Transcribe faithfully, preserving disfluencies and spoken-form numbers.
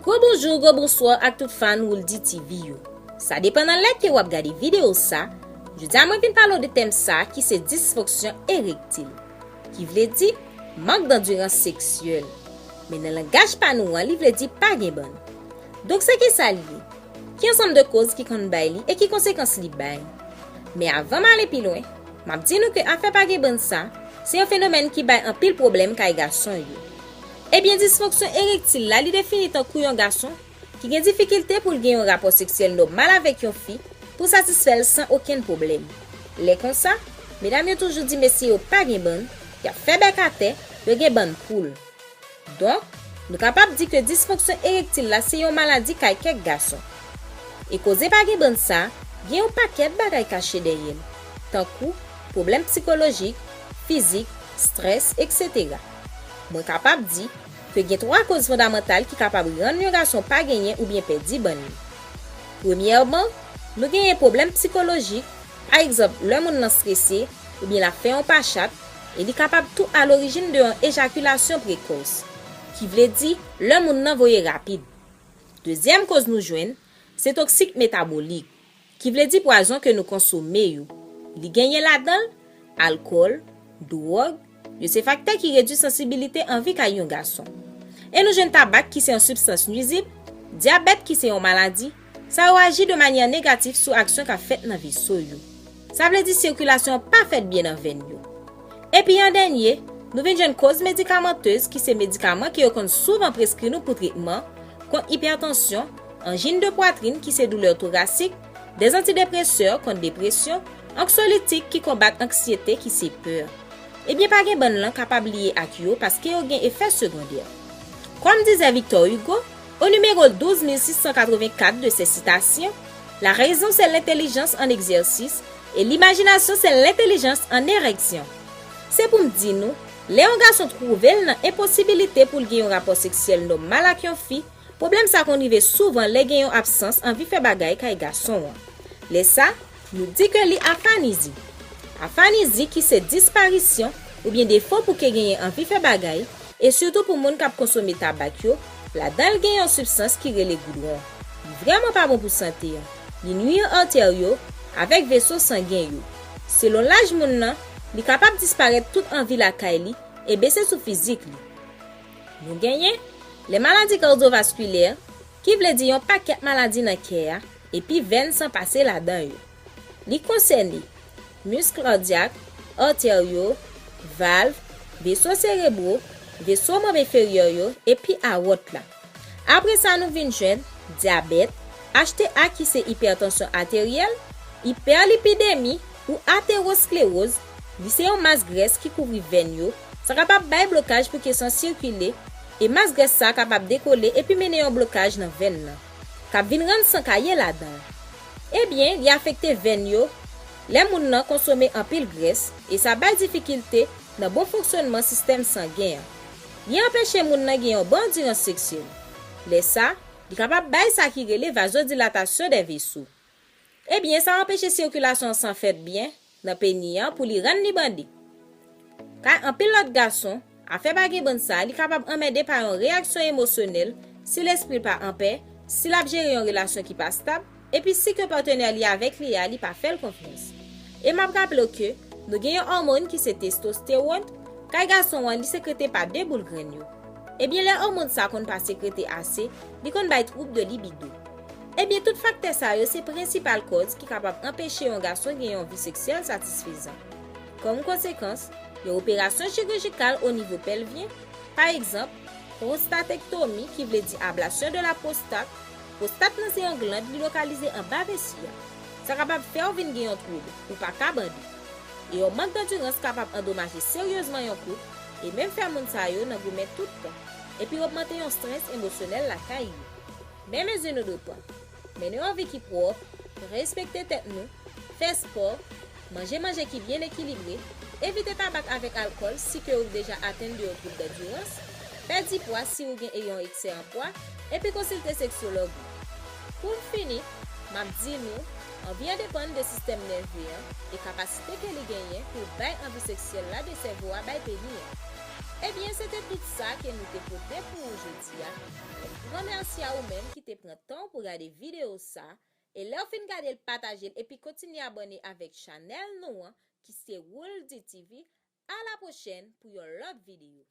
Gwo bonjou, gwo bonswa ak tout fan Wouldy T V yo. Sa depann nan lè ke w ap gade videyo sa, jodi a mwen vin pale w de tèm sa ki se disfonksyon erektil, ki vle di mank dandirans seksyèl. Men nan langaj pa nou an, li vle di pa gen bann. Donk se ki sa li ye? Ki ansanm de koz ki konn bay li e ki konsekans li bay? Men avan m ale pi lwen, m ap di nou ke afè pa gen bann sa, se yon fenomèn ki bay anpil pwoblèm kay gason yo. Ebyen, disfonksyon erektil la, li defini tankou yon gason ki gen difikilte pou l gen yon rapò seksyèl nòmal avèk yon fi pou satisfè l san okenn pwoblèm. Lè konsa, medam yo toujou di mesye yo pa gen bann, y ap fè bèk atè, yo gen bann poul. Donk, nou kapab di ke disfonksyon erektil la se yon maladi kay kèk gason. E koze pa gen bann sa, gen yon pakèt bagay kache dèyè l, tankou pwoblèm sikolojik, fizik, strès, etsetera. Mwen kapab di ke gen twa koz fondamantal ki kapab rann yon gason pa genyen oubyen pèdi bann li. Premyèman, nou genyen pwoblèm sikolojik, pa egzanp, lè moun nan strese oubyen l ap fè yon pa chat, e li kapab tou alorijin de yon ejakilasyon prekòs, ki vle di lè moun nan voye rapid. Dezyèm koz nou jwenn, se toksik metabolik, ki vle di pwazon ke nou konsome yo. Li genyen ladan l alkòl, dwòg, yo se faktè ki redui sansibilite anvi kay yon gason. E nou jwenn tabak ki se yon sibstans nwizib, dyabèt ki se yon maladi, sa yo aji de manyè negatif sou aksyon k ap fèt nan veso yo. Sa vle di sikilasyon an pa fèt byen nan venn yo. Epi an dènye, nou vin jwenn koz medikamantez ki se medikaman ke yo konn souvan preskri nou pou tretman kont ipètansyon, anjin de pwatrin ki se doulè torasik, dezantidepresè kont depresyon, anksolitik ki konbat anksyete ki se pè. Ebyen pa gen bann lan kapab lye ak yo paske yo gen efè segondè. Kòm dizè Victor Hugo, au numéro douze mille six cent quatre-vingt-quatre de ses citations, la raison c'est l'intelligence en exercice et l'imagination c'est l'intelligence en érection. Se pou m di nou, lè yon gason twouve l nan enposibilite pou l gen yon rapò seksyèl nòmal ak yon fi, pwoblèm sa konn rive souvan lè gen yon absans anvi fè bagay kay gason an. Lè sa, nou di ke li afanizi. Afanizi ki se disparisyon oubyen defo pou ke genyen anvi fè bagay, e sitou pou moun k ap konsome tabak yo, ladan l gen yon sibstans ki rele goudwon. Li vrèman pa bon pou sante an. Li nwi artè yo avèk veso sangen yo. Selon laj moun nan, li kapab disparèt tout anvi lakay li e bese sou fizik li. Nou genyen lè maladi kadyovaskilè, ki vle di yon pakèt maladi nan kè a, epi venn san pase ladan yo. Li konsène misk kadyak, artè yo, valv, veso serebro, veso manm enferyè yo, epi awòt la. Apre sa, nou vin jwenn dyabèt, H T A ki se ipètansyon ateryèl, ipèlipidemi ou aterosklewoz, li se yon mas grès ki kouvri venn yo, sa kapab bay blokaj pou ke san sikile, e mas grès sa kapab dekole epi mennen yon blokaj nan venn nan, k ap vin rann san kaye ladan l. Ebyen, li afekte venn yo lè moun nan konsome anpil grès, e sa bay difikilte nan bon fonksyònman sistèm sangen an. Li anpeche moun nan gen yon bon andirans seksyèl. Lè sa, li kapab bay sa ki rele vazodilatasyon dè veso. Ebyen, sa anpeche sikilasyon san fèt byen nan peni an pou li rann li bande. Kay anpil lòt gason, afè pa gen bann sa, li kapab anmède pa yon reyaksyon emosyonèl, si lespri l pa anpè, si l ap jere yon relasyon ki pa stab, epi si ke patnè li avèk li a, li pa fè l konfyans. E m ap raple w ke nou gen yon òmòn ki se testostewòn, kay gason an, li sekrete pa de boul grenn yo. Ebyen, lè òmòn sa konn pa sekrete ase, li konn bay twoub de libido. Ebyen, tout faktè sa yo se prensipal kòz ki kapab anpeche yon gason gen yon vi seksyèl satisfezan. Kòm konsekans, yon operasyon chirijikal o nivo pèlvyen, pa egzanp, pwostatektomi, ki vle di ablasyon de la pwostat, pwostat nan se yon gland li lokalize anba vesi a. Sa kapab fè w vin gen yon twoub ou pa ka bande. E yon mank dandirans kapab andomaje seryezman yon koup e menm fè moun sa yo nan goumen tout tan, epi ogmante yon strès emosyonèl lakay yo. Men mezi nou dwe pran: mennen yon vi ki pwòp, respekte tèt nou, fè spò, manje manje ki byen ekilibre, evite tabak avèk alkòl si ke ou deja atenn de yon twoub dandirans, pèdi pwa si ou gen yon eksè an pwa, epi konsilte seksyològ ou. Pou m fini, m ap di nou, anvi an depann de sistèm nève an e kapasite ke li genyen pou l bay anvi seksyèl la de sèvo a bay peni an. Ebyen, se te tout sa ke nou te pote pou ou jodi a. Yon gran mèsi a ou menm ki te pran tan pou gade videyo sa. E lè w fin gade l, pataje l epi kontinye abòne avèk chanèl nou an ki se Wouldy T V. A la pwochèn pou yon lòt videyo.